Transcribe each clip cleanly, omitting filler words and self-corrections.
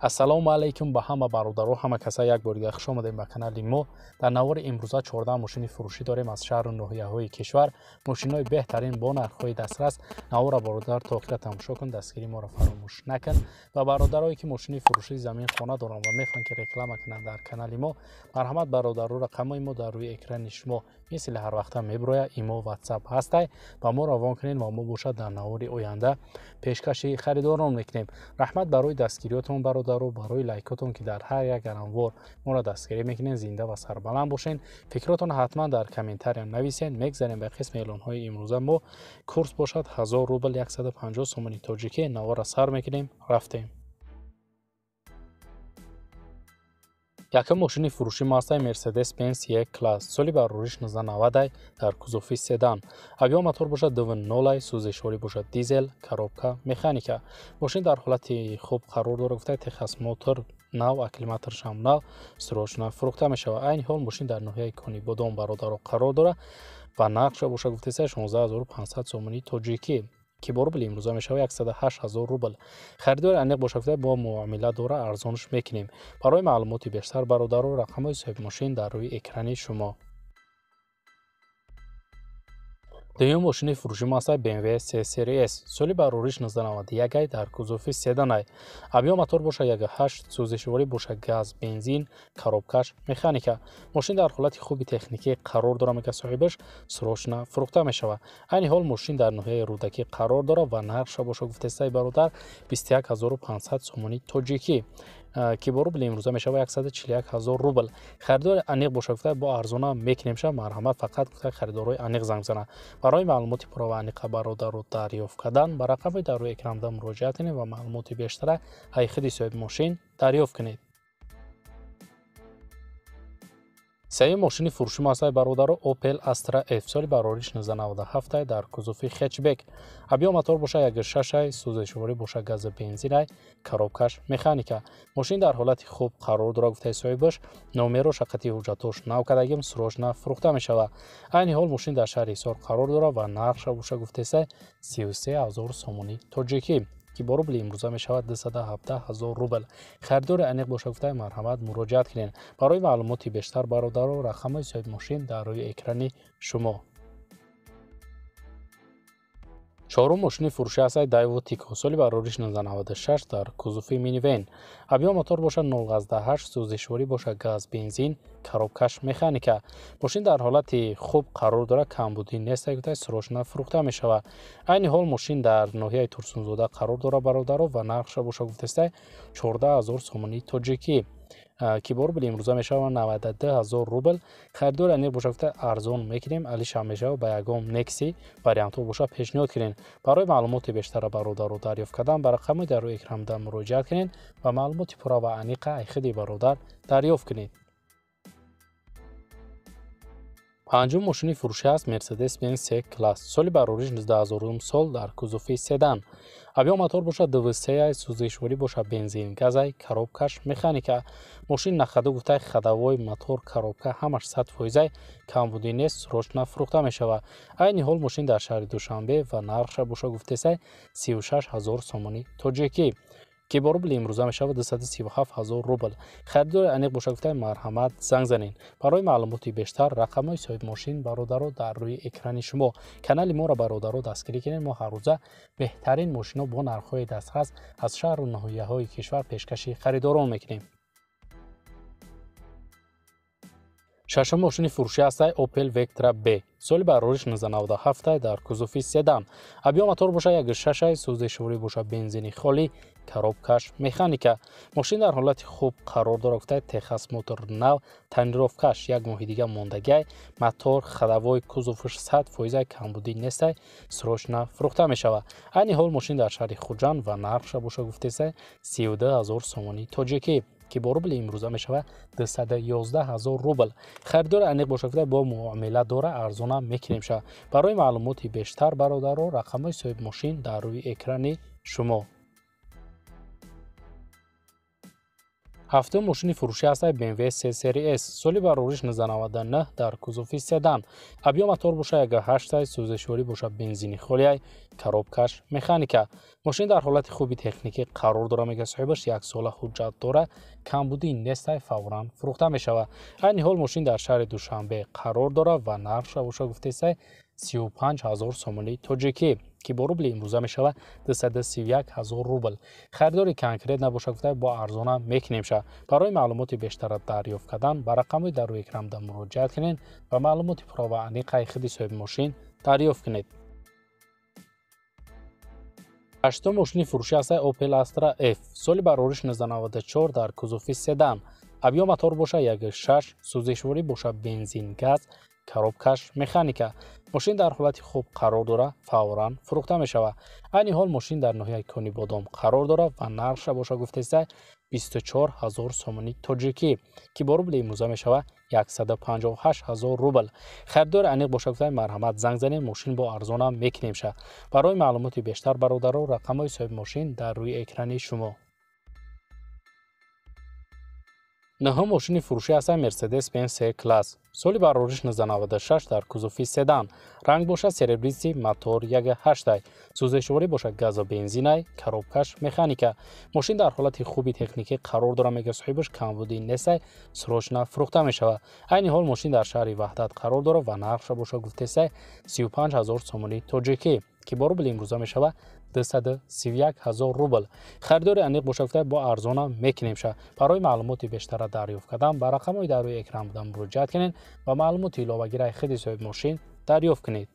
Ассалому алайкум ба ҳама бародаро, ҳама каса як бор дига хуш омадем ба канали мо. Дар навори имрӯза 14 мошини фурӯшӣ дорем аз шаҳру ноҳияҳои кишвар. Мошинҳои беҳтарин бо нархҳои дастрас. Навора бародар то охира тамошо кун, дастгирии моро фаромӯш накун. Ва бародарое ки мошини фурӯшии замин хона доранд ва мехоҳанд ки реклама кунанд дар канали мо, марҳамат бародаро, рақамҳои мо дар рӯи экрани шумо мисли ҳар вақта мебирояд, имо, ватсап ҳастай, ба мо равон кунед ва мо бошад дар навори оянда пешкаши харидорон мекунем. Раҳмат барои дастгириётон бародаро, барои лайкотон ки дар ҳар як анвор моро дастгирӣ мекунед. Зинда ва сарбаланд бошед. Фикротон ҳатман дар комментария нависед. Мегзарем ба қисми эълонҳои имрӯза. Мо курс бошад 1000 рубл 150 сомони тоҷикӣ. Навора сар мекунем, рафтем. Якум мошини фурӯшӣ мо ҳастай Mercedes-Benz E-Class, соли барориш 1990, дар кузови седан. Объём мотор бошад 2.0, сӯзишворӣ бошад дизел, коробка механика. Мошин дар ҳолати хуб қарор дорад, гуфта техосмотр нав, акклиматоршам нав, срочно фурӯхта мешавад. Айни ҳол мошин дар ноҳияи Конибодом бародаро қарор дорад ва нархша бошад гуфтеса 16500 сомонии тоҷикӣ, ки бо рубли имрӯза мешавад 108 000 рубл. Харидори аниқ бошад гуфта бо муомила дора, арзонш мекунем. Барои маълумоти бештар бародаро, рақамҳои соҳибмошин дар рӯи экрани шумо. Дуюм мошини фурӯшӣ мо ҳастай BMW C Serie S, соли барориш 1991, дар кузови седанай. Объём мотор бошад 1.8, сӯзишворӣ бошад газ, бензин, коробкаш механика. Мошин дар ҳолати хуби техникӣ қарор дорад, мегӯяд соҳибаш, срочно фурӯхта мешавад. Айни ҳол мошин дар ноҳияи Рӯдакӣ қарор дорад ва нархша бошад гуфтестай бародар 21500 сомонии тоҷикӣ, ки бо рубли имрӯза мешавад 141 000 рубл. Харидори аниқ бошад гуфта бо арзона мекунем ша, марҳамат фақат гуфта харидорҳои аниқ занг зананд. Барои маълумоти пурра ва аниқа бародаро дарёфт кардан ба рақамҳои дар рӯи экранда муроҷиат кунед ва маълумоти бештара ай худи соҳибмошин дарёфт кунед. Сеюм мошини фурӯшӣ мо ҳастай бародаро Opel Astra F, соли барориш 1997, дар кузови хэтчбек. Объём мотор бошад 1.6, сӯзишворӣ бошад гази бензинай, коробкаш механика. Мошин дар ҳолати хуб қарор дорад, гуфтаи соҳибаш, номеро шақати ҳуҷҷатош нав кардагим, срочно фурӯхта мешавад. Айни ҳол мошин дар шаҳри Ҳисор қарор дорад ва нархша бошад гуфтесай 33 000 сомонии тоҷикӣ, ки бо рубли имрӯза мешавад 217 000 рубл. Харидори аниқ бошад гуфта марҳамат муроҷиат кунед. Барои маълумоти бештар бародаро, рақамҳои соҳибмошин дар рӯи экрани шумо. Чорум мошини фурӯшӣ ҳастай Daewoo Tico, соли барориш 1996, дар кузови минивен. Объём мотор бошад 0.8, сӯзишворӣ бошад газ, бензин, коробкаш механика. Мошин дар ҳолати хуб қарор дорад, камбудӣ нест, гуфта срочно фурӯхта мешавад. Айни ҳол мошин дар ноҳияи Турсунзода қарор дорад бародаро ва нархша бошад гуфтестай 14 000 сомонии тоҷикӣ, ки бо рубли имрӯза мешавад 92 000 рубл. Харидори аниқ бошад гуфта арзон мекунем, алишам мешавад, ба ягон Некси вариантҳо бошад пешниҳод кунед. Барои маълумоти бештара бародаро дарёфт кардан ба рақамҳои дар рӯи экранда муроҷиат кунед ва маълумоти пурра ва аниқа ай худи бародар дарёфт кунед. Панҷум мошини фурӯшӣ аст Mercedes-Benz C-Class, соли барориш 2000 сол, дар кузови седан. Объём мотор бошад 2.3, сӯзишворӣ бошад бензин, газай, коробкаш механика. Мошин нахаду гуфтай ходовой, мотор, коробка ҳамаш 100%, камбудӣ нест, срочно фурӯхта мешавад. Айни ҳол мошин дар шаҳри Душанбе ва нархша бошад гуфтесай 36 000 сомонии тоҷикӣ, ки бо рубли имрӯза мешавад 237 000 рубл. Харидори аниқ бошад гуфта марҳамат занг занед. Барои маълумоти бештар рақамҳои соҳибмошин бародаро дар рӯи экрани шумо. Канали моро бародаро дастгирӣ кунед. Мо ҳаррӯза беҳтарин мошинҳо бо нархҳои дастрас аз шаҳру ноҳияҳои кишвар пешкаши харидорон мекунем. Шашум мошини фурӯшӣ ҳастай Opel Vectra B, соли барориш 1997, дар кузови седан. Объём мотор бошад 1.6, сӯзишворӣ бошад бензини холӣ, коробкаш механика. Мошин дар ҳолати хуб қарор дорад, гуфта техосмотр нав, тонировкаш як моҳи дига мондагиай, мотор, ходовой, кузовш 100%, камбудӣ нестай, срочно фурӯхта мешавад. Айни ҳол мошин дар шаҳри Хуҷанд ва нархша бошад гуфтесай 32 000 сомонии тоҷикӣ, ки бо рубли имрӯза мешавад 211 000 рубл. Харидори аниқ бошад гуфта бо муомила дора, арзона мекунем ша. Барои маълумоти бештар бародаро, рақамҳои соҳибмошин дар рӯи экрани шумо. Ҳафтум мошини фурӯшӣ ҳастад BMW 3 Serie S, соли барориш 1999, дар кузови седан. Объём мотор боша 1.8, сӯзишворӣ боша бензини холиай, коробкаш механика. Мошин дар ҳолати хуби техникӣ қарор дора, мега соҳибаш як сола ҳуҷҷат дора, камбудӣ нестай, фавран фурӯхта мешавад. Айни ҳол мошин дар шаҳри Душанбе қарор дора ва нархша боша гуфтесай 35 000 сомонии тоҷикӣ, ки бо рубли имрӯза мешавад 231 000 рубл. Харидори конкрет набошад гуфта бо арзона мекунем ша. Барои маълумоти бештара дарёфт кардан ба рақамҳои дар рӯи экран муроҷиат кунед ва маълумоти пурра ва аниқаи худи соҳиби мошин дарёфт кунед. Ҳаштум мошини фурӯшӣ ҳастад Opel Astra F, соли барориш 1994, дар кузови седан. Объём мотор боша 1.6, сӯзишворӣ боша бензин газ, коробкаш механика. Мошин дар ҳолати хуб қарор дора, фавран фурӯхта мешавад. Айни ҳол мошин дар ноҳияи Конибодом қарор дорад ва нархша боша гуфтеста 24 000 сомонии тоҷикӣ, ки бо рубли имрӯза мешавад 158 000 рубл. Харидори аниқ боша гуфта марҳамат занг занед, мошин бо арзона мекунем ша. Барои маълумоти бештар бародаро рақамҳои соҳиби мошин дар рӯи экрани шумо. Нӯҳум мошини фурӯшӣ ҳастад Mercedes-Benz C-Class, соли барориш 1996, дар кузови седан. Ранг бошад серебристый, мотор 1.8, сӯзишворӣ бошад газу бензинай, коробкаш механика. Мошин дар ҳолати хуби техникӣ қарор дора, мега соҳибаш камбудӣ нестай, срочно фурӯхта мешавад. Айни ҳол мошин дар шаҳри Ваҳдат қарор дорад ва нархша боша гуфтесай 35 000 сомонии тоҷикӣ, ки бо рубли имрӯза мешавад 231 000 рубл. Харидори аниқ боша гуфта бо арзона мекунем ша. Барои маълумоти бештара дарёфт кардан ба рақамҳои дар рӯи экран буда муроҷиат кунед ва маълумоти иловагираи худи соҳиби мошин дарёфт кунед.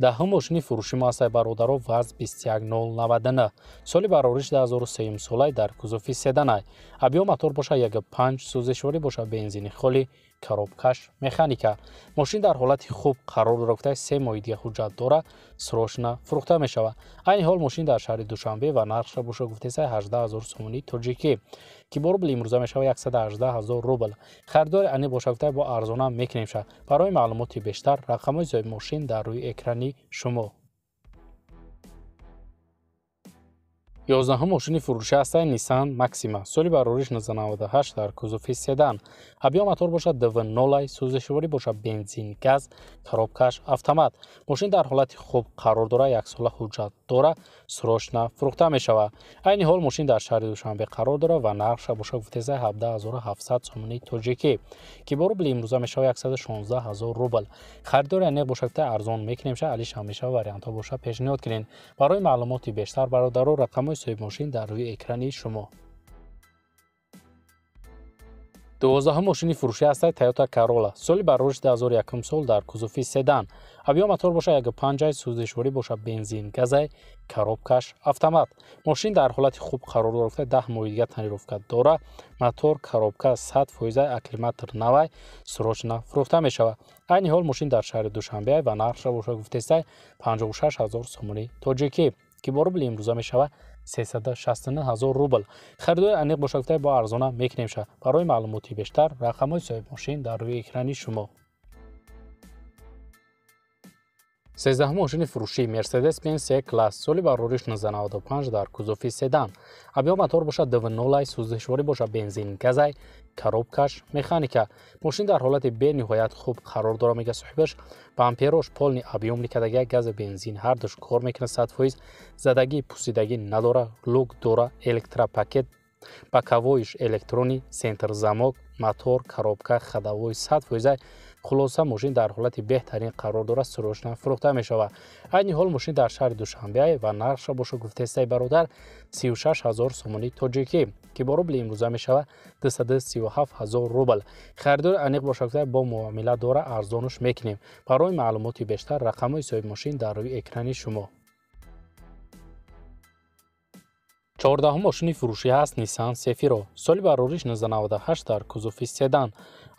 Даҳум мошини фурӯшӣ мо ҳастад бародаро ВАЗ 21099, соли барориш 2003 солай, дар кузови седанай. Объём мотор боша 1.5, сӯзишворӣ боша бензини холӣ, коробкаш механика. Мошин дар ҳолати хуб қарор дора, гуфта 3 моҳи дига ҳуҷҷат дора, срочно фурӯхта мешавад. Айни ҳол мошин дар шаҳри Душанбе ва нархша боша гуфтеса 18 000 сомонии тоҷикӣ, ки бо рубли имрӯза мешавад 118 000 рубл. Харидори аниқ боша гуфта бо арзона мекунем ша. Барои маълумоти бештар рақамҳои соҳиби мошин дар рӯи экрани шумо. 11 мошини фурӯшӣ ҳастад Nissan Maxima, соли барориш 1998, дар кузови седан. Объём мотор бошад 2.0, сӯзишворӣ бошад бензин газ, коробкаш автомат. Мошин дар ҳолати хуб қарор дора, як сола ҳуҷҷат дора, срочно фурӯхта мешавад. Айни ҳол мошин дар шаҳри Душанбе қарор дорад ва нархша боша гуфтеса 17700 сомонии тоҷикӣ, ки бо рубли имрӯза мешавад 116 000 рубл. Харидори аниқ боша гуфта арзон мекунем ша, алиш ҳам мешава, вариантҳо боша пешниҳод кунед. Барои маълумоти бештар бародаро рақамҳои соҳиби мошин дар рӯи экрани шумо. 12 мошини фурӯшӣ ҳастад Toyota Corolla, соли барориш 2001 сол, дар кузови седан. Объём мотор боша 1.5, сӯзишворӣ боша бензин газай, коробкаш автомат. Мошин дар ҳолати хуб қарор дора, гуфта 10 моҳи дига тонировка дора, мотор коробка 100%, акклиматор навай, срочно фурӯхта мешавад. Айни ҳол мошин дар шаҳри Душанбе ва нархша боша гуфтесай 56 000 сомонии тоҷикӣ, ки бо рубли имрӯза мешавад 369 000 рубл. Харидори аниқ боша гуфта бо арзона мекунем ша. Барои маълумоти бештар рақамҳои соҳиби мошин дар рӯи экрани шумо. 13 мошини фурӯшӣ Mercedes-Benz C-Class, соли барориш 1995, дар кузови седан. Объём мотор бошад 2.0, сӯзишворӣ бошад бензин газай, коробкаш механика. Мошин дар ҳолати бениҳоят хуб қарор дора, мега соҳибаш бамперош полный объёмный кардагия, газу бензин ҳардуш кор мекунад 100%, задагӣ пусидагӣ надора, люк дора, электропакет, боковойш электронӣ, центр замок, мотор, коробка, ходовой 100%. Хулоса мошин дар ҳолати беҳтарин қарор дорад, срочно фурӯхта мешавад. Айни ҳол мошин дар шаҳри Душанбе ва нархша боша гуфтестай бародар 36 000 сомонии тоҷикӣ, ки бо рубли имрӯза мешавад 237 000 рубл. Харидори аниқ боша гуфта бо муомила дора, арзонуш мекунем. Барои маълумоти бештар рақамҳои соҳиби мошин дар рӯи экрани шумо. 14 мошини фурӯшӣ ҳаст Nissan Cefiro, соли барориш 1998, дар кузови седан.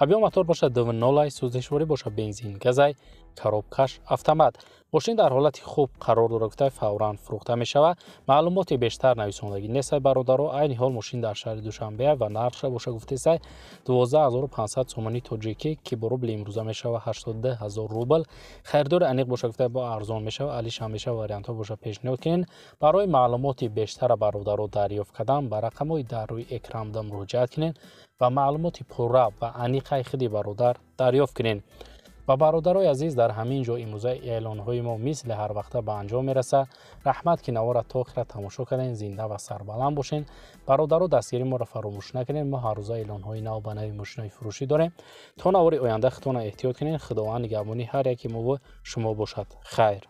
Объём мотор бошад 2.0, сӯзишворӣ бошад бензин газай, Коробкаш автомат. Мошин дар ҳолати хуб қарор дорад, гуфта фавран фурӯхта мешавад. Маълумоти бештар нависондагӣ нестай, бародаро. Айни ҳол мошин дар шаҳри Душанбе ва нархша боша гуфтесай 12 500 сомонии тоҷикӣ, ки бо рубли имрӯза мешавад 82 000 рубл. Харидори аниқ боша, гуфта бо арзон мешавад, алишам мешавад, вариантҳо боша пешниҳод кунед. Барои маълумоти бештара, бародаро, дарёфт кардан ба рақамҳои дар рӯи экран да муроҷиат кунед ва маълумоти пурра ва аниқаи худи бародар дарёфт кунед. Ва бародарои азиз, дар ҳамин ҷо имрӯза эълонҳои мо мисли ҳар вақта ба анҷом мерасад. Раҳмат, ки навора то охира тамошо кардем. Зинда ва сарбаланд бошед, бародаро. Дастгири моро фаромӯш накунед. Мо ҳаррӯза эълонҳои нав ба нави мошинои фурӯшӣ дорем. То навори оянда худтона эҳтиёт кунед. Худованд нигаҳбони ҳар яки мову шумо бошад. Хайр.